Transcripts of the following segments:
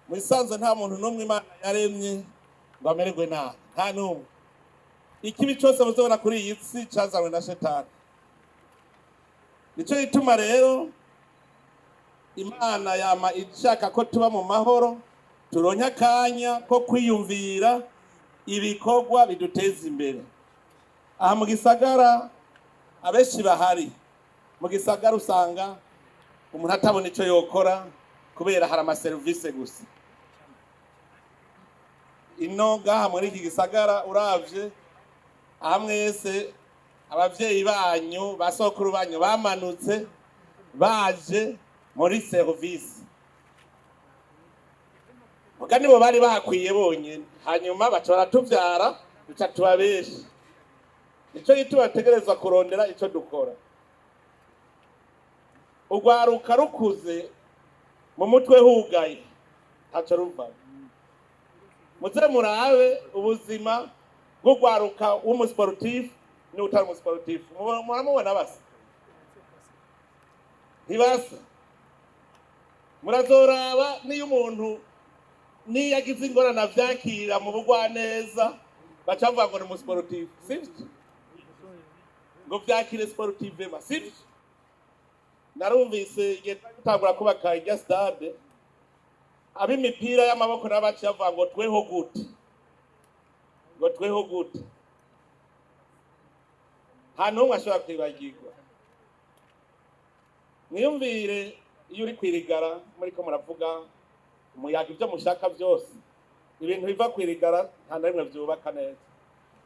Mu isanzwe nta muntu n'umwe Imana yaremye ngo amererwe nabi, nta n'umwe. Ikibi cyose muzobona kuri iyi si cazanywe na Shetani. Nico gituma rero Imana yama ishaka ko tuba mu mahoro, turonke akanya ko kwiyumvira ibikorwa biduteza imbere. Aha mu gisagara abenshi bahari mu gisagara usanga umuntu atabona ico yokora kubera hari amaserivisi gusa. Ino ngaha muri iki gisagara uravye aha mwese abavyeyi banyu basokuru banyu bamanutse baje muri serivisi, muga nibo bari bahakwiye bonyene, hanyuma baca baratuvyara duca tuba benshi. Nico gituma bategerezwa kurondera ico dukora. Urwaruka rukuze mu mutwe hugaye ntaco ruvamo. Muze murabe ubuzima bw'urwaruka w'umusportif n'utari umusportif, muramubona basa ntibasa. Murazoraba niyo umuntu niyo agize ingorane avyakira mu bugwaneza, baca bavuga ngo ni umusportif, sivyo? Ngo vyakire sportivement, sivyo? Narumvise igihe twari gutangura kubaka irya stade, ab'imipira y'amaboko nabo baciye bavuga ngo tweho gute, ngo tweho gute. Nta n'umwe ashobora kwibagirwa. Mwiyumvire iyo uri kwirigara muriko muravuga umuyaga ibyo mushaka byose, ibintu biva kwirigara nta na rimwe vyubaka neza.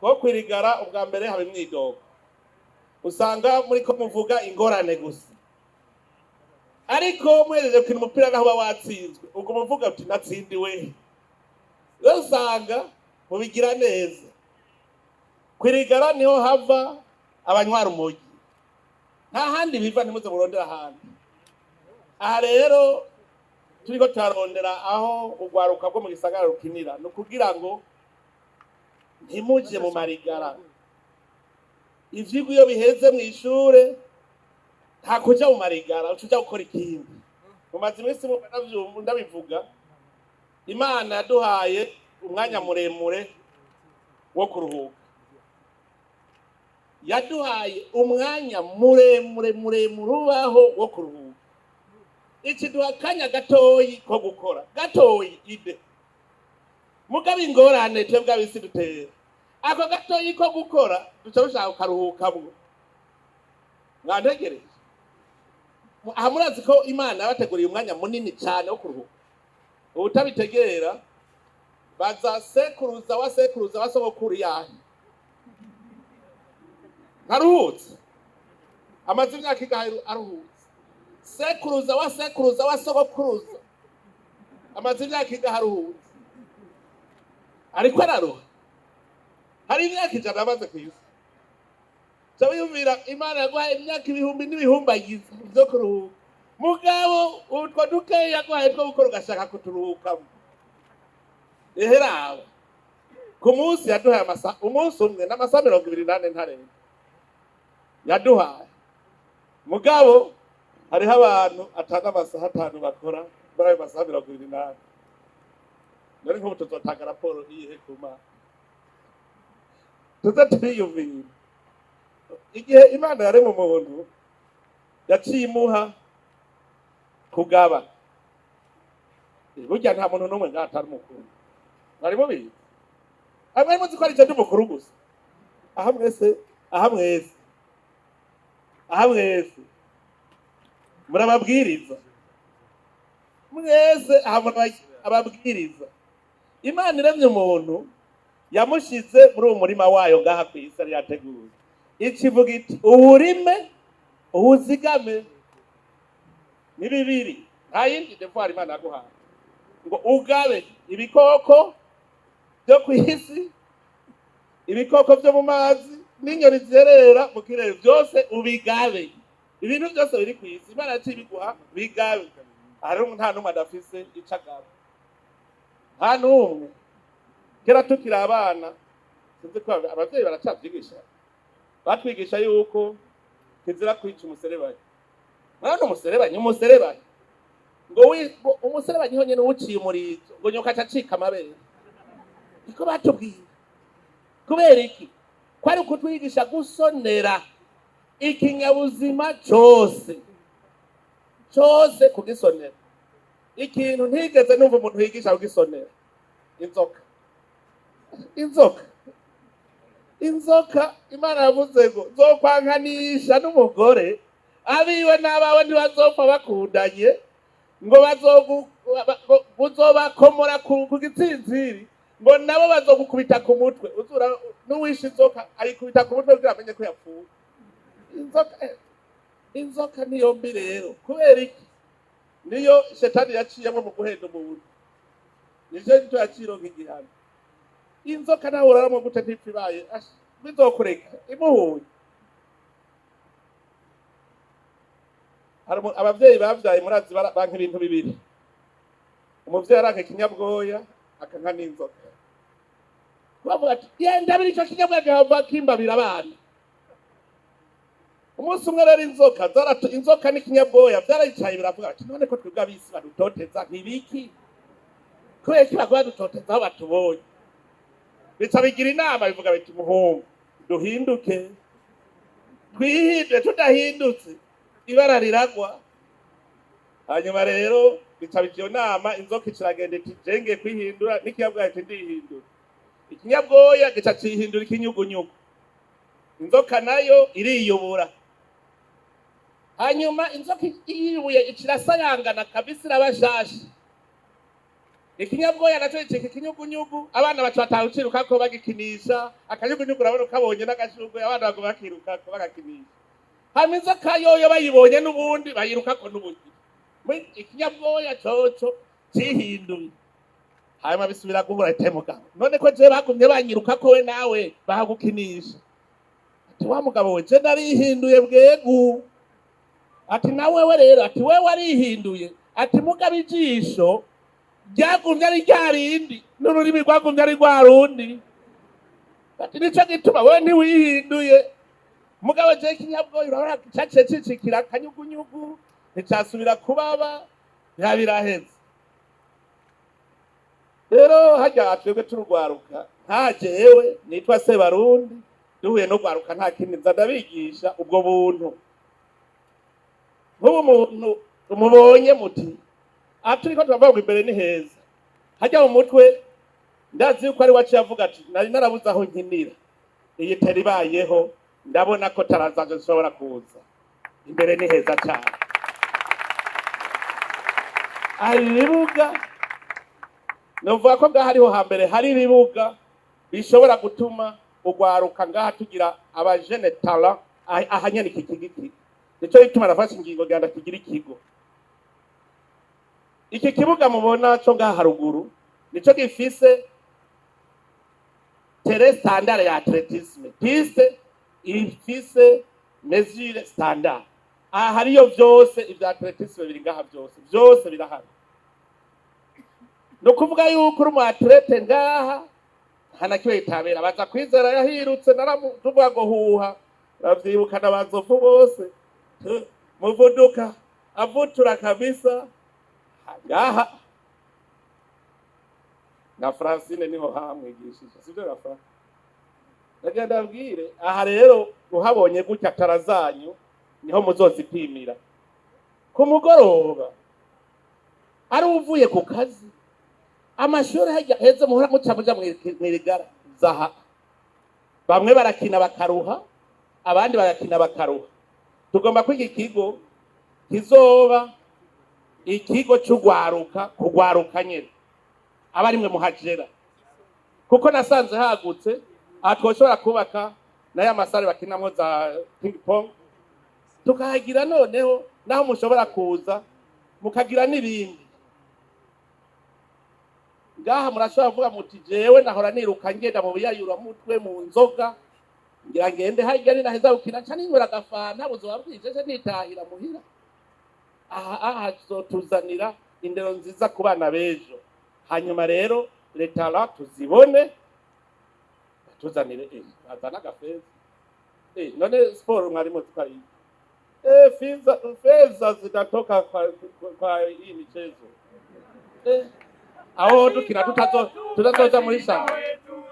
Kuko kwirigara ubwa mbere haba imyidogo, usanga muriko muvuga ingorane gusa. Ariko muhejeje gukina umupira naho uba watsinzwe, ubwo muvuga uti natsindiwe, rero usanga mubigira neza. Kwirigara niho hava abanywara umogi, nta handi biva, ntimuze murondera ahandi. Aha rero turiko turarondera aho urwaruka rwo mu gisagara rukinira, ni ukugira ngo ntimuje mu marigara. Ivyigwa iyo biheze mw'ishure nta kuja mu marigara, uca uja gukora ikindi. Mumaze iminsi ndabivuga, Imana yaduhaye umwanya muremure wo kuruhuka, yaduhaye umwanya muremure muremure ubaho wo kuruhuka. Ikiduha akanya gatoyi ko gukora gatoyi ide, mugabo ingorane twebwe ab'isi dutera ako gatoyi ko gukora duca dushaka kukaruhukamwo. Mwantegereje aha, murazi ko Imana yabateguriye umwanya munini cyane wo kuruhuka. Ubutabitegera baza sekuruza wa sekuruza wa sogokuru yahe ntaruhutse, amaze imyaka ingahe aruhutse? Sekuruza wa sekuruza wa sogokuruza amaze imyaka ingahe aruhutse? Ariko araruha, hari imyaka 100 amaze ku isi. Ca wiyumvira Imana yaguhaye imyaka ibihumbi n'ibihumbagiza vyo kuruhuka, mugabo utwo dukeya yaguhaye two gukora ugashaka kuturuhukamo. Eheraba ku munsi yaduhaye amasaha, umunsi umwe n'amasaha 24 ntarenga yaduhaye, mugabo hariho abantu atanga amasaha 5 bakora muri ayo masaha 24. None nk'ubu tuzotanga raporo iyihe ku Mana? Tuze turiyumvira. Igihe Imana yarema umuntu yaciye imuha kugaba. Burya nta muntu n'umwe ngaha atari mukuru, mwari mubizi? Mwari muzi ko ari je ndi mukuru gusa? Aha mwese, aha mwese, aha mwese murababwiriza mwese, aha ababwiriza. Imana iremye umuntu yamushize muri uwo murima wayo ngaha ku isi yari yateguye, ikivuga iti uwurime uwuzigame. Ni bibiri, nta yindi devoir Imana yaguhaye, ngo ugabe ibikoko byo ku isi, ibikoko byo mu mazi n'inyoni zerera mu kirere, byose ubigabe. Ibintu byose biri ku isi Imana yaciye ibiguha bigabe. Hari nta n'umwe adafise ico agaba, nta n'umwe. Kera tukiri abana, sinzi ko abavyeyi baracavyigisha, batwigisha yuko kizira kwica umuserebanyi. Mwana umuserebanyi, umuserebanyi Ngo umuserebanyi honyene uwuciye umurizo, ngo nyoka aca acika amabere. Niko batubwiye. Kubera iki? Kwari ukutwigisha gusonera ikinyabuzima cose cose, kugisonera. Ikintu ntigeze numva umuntu yigisha kugisonera, inzoka. Inzoka, inzoka, Imana yavuze ngo nzokwankanisha n'umugore, abiwe n'abawe ntibazopfa bakundanye, ngo uzobakomora ku gitsintsiri, ngo nabo bazogukubita ku mutwe. Uzura n'uwishe inzoka ayikubita ku mutwe kugira amenye ko yapfuye. Inzoka, inzoka niyo mbi rero. Kubera iki? Niyo shetani yaciyemo mu guhenda umuntu, nico gito yacironka igihano. Inzoka nawe uraramo gute ntipfa ibaye? Bizokureka imuhuye. Hari abavyeyi bavyaye, murazi, banka ibintu bibiri. Umuvyeyi aranka ikinyabwoya, akanka n'inzoka. Bavuga ati yenda biri ico kinyabwoya gihava kimbabira abana. Umunsi umwe rero inzoka inzoka n'ikinyabwoya vyarayicaye, biravuga ati none ko twebwe abisi badutoteza ntibiki, kubera iki baguma badutoteza aho batubonye? Bica bigira inama, bivuga biti muhungu, duhinduke, twihindure, tudahindutse ibara riragwa. Hanyuma rero bica bigira iyo nama, inzoka iciragenda iti jenge kwihindura, n'ikinyabwoya iti ndihindura. Ikinyabwoya gica cihindura ikinyugunyugu, inzoka nayo iriyubura. Hanyuma inzoka yiyubuye icirasayangana kabisa, iraba shasha. Ikinyabwoya naco gicika ikinyugunyugu, abana baca bataha ucirukako bagikinisha. Akanyugunyugu urabona ukabonye n'agashurwe, abana baguma bakirukako bagakinisha. Hama inzoka yoyo bayibonye n'ubundi bayirukako n'ubundi. Ikinyabwoya coco cihinduye. Hanyuma bisubira guhura, ite mugabo, none ko je bagumye banyirukako, we nawe bahagukinisha? Ati wa mugabo we, je narihinduye bwegu. Ati na wewe rero? Ati wewe warihinduye. Ati mugabo ijisho ryagumye ari rya rindi, n'ururimi rwagumye ari rwa rundi. Ati nico gituma wewe ntiwihinduye, mugabo je ikinyabwoya urabona caciye cicikira akanyugunyugu, nticasubira kubaba, biba biraheze. Rero harya twebwe turugwaruka, nka jewe nitwa Sebarundi, duhuye no gwaruka nta kindi nza ndabigisha ubwo buntu. Nk'ubu umuntu umubonye muti aha turiko turavuga ngo imbere ni heza, hajya mu mutwe ndazi yuko ari waciye avuga ati nari narabuze aho nkinira, iyi teri ibayeho ndabona ko tarazanje zishobora kuza, imbere ni heza cyane. Hari ibibuga, novuga ko ngaha ariho hambere hari ibibuga bishobora gutuma ugwaruka ngaha tugira abajene talent. Aha nyene iki kigiki nico gituma nafashe ingingo ganda kigira ikigo. Iki kibuga mubona co ngaha haruguru nico gifise terrain standard ya athlétisme, piste ifise mesure standard. Aha hariyo vyose ivya athlétisme biri ngaha, vyose vyose birahari. Ni ukuvuga yuko uri umu athlète ngaha nta na kimwe gitabera. Baza kwizera yahirutse, naramuvuga ngo huha, bavyibukana bazovu bose. Muvuduka avutura kabisa ngaha na Francine niho hamwigishije, sivyo Rafa? Ndagenda abwire aha rero uhabonye gutya, tara zanyu niho muzozipimira ku mugoroba, ari uvuye ku kazi, amashuri hajya heza, muhora muca muja mwirigara zaha. Bamwe barakina bakaruha, abandi barakina bakaruha. Tugomba kwiga ikigo kizoba ikigo c'ugwaruka, kugwaruka nyene aba arimwe muhagera, kuko nasanze hagutse. Aha twoshobora kubaka n'aya masare bakinamwo za ping pong, tukahagira noneho naho mushobora kuza mukagira n'ibindi. Ngaha murashobora kuvuga muti jewe nahora niruka ngenda mu biyayuramutwe, mu nzoga, ngira ngende harya ninaheza gukina nca ninywera agafanta, buzoba bwije nce nitahira muhira. Aha aha tuzotuzanira indero nziza ku bana b'ejo. Hanyuma rero letara tuzibone, batuzanire, bazane agafeza. None siporo mwari muzi ko ari iki? Fedha zitatoka kwa hii michezo. Aho dukina tutazoza muri shamba.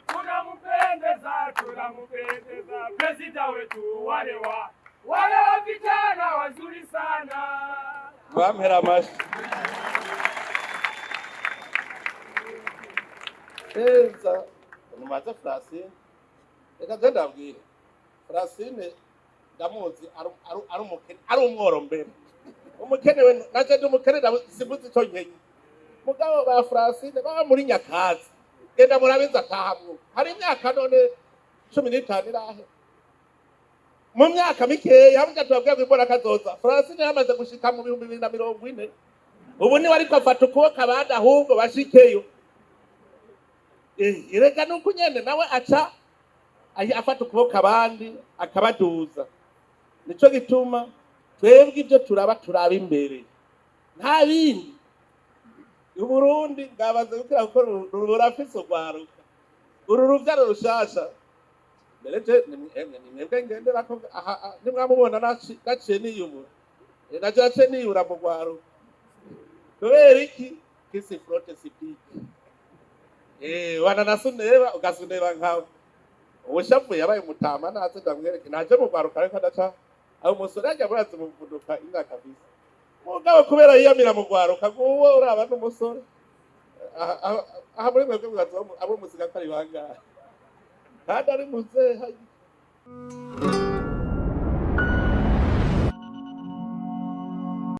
Tunampendeza presida wetu wale wa vijana wazuri sana. Bampera amashi. Feza numaze Francine. Reka je ndabwire. Francine ndamuzi ari umukene, ari umworo mbere. Umukene we naje ndi umukene simbuzi ico nkenye. Mugabo ba Francine baba muri Nyakazi. Genda murabiza atahamwe. Hari imyaka none 15 irahe. Mu myaka mikeya hamwe tubabwira ko imbona kazoza. Francine yamaze gushika mu 2040. Ubu ni ariko afata ukuboko abandi ahubwo bashikeyo. Erega nuko nyene nawe aca afata ukuboko abandi akabaduza. Nico gituma twebwe ibyo turaba imbere. Nta bindi. Uburundi bwabaze gukira kuko rurafise urwaruka. Uru ruvyaro rushasha. Mbere je nimwebwe ngendera ko nimwamubona naciye niyubura. Naje naciye niyubura mu rwaruka. Kubera iki? Kisi frote sipiki. Wananasuneba ugasuneba nkawe. Ubushavu yabaye mutama naze ndamwereke naje mu rwaruka ariko adaca aho umusore ajya murazi muvuduka imyaka kabisa. Mugabo kubera yiyamira mu rwaruka nguwo uraba n'umusore. Aha muri mwebwe mwazi abo musiga ko ari bangahe. Kandi ari muzehe.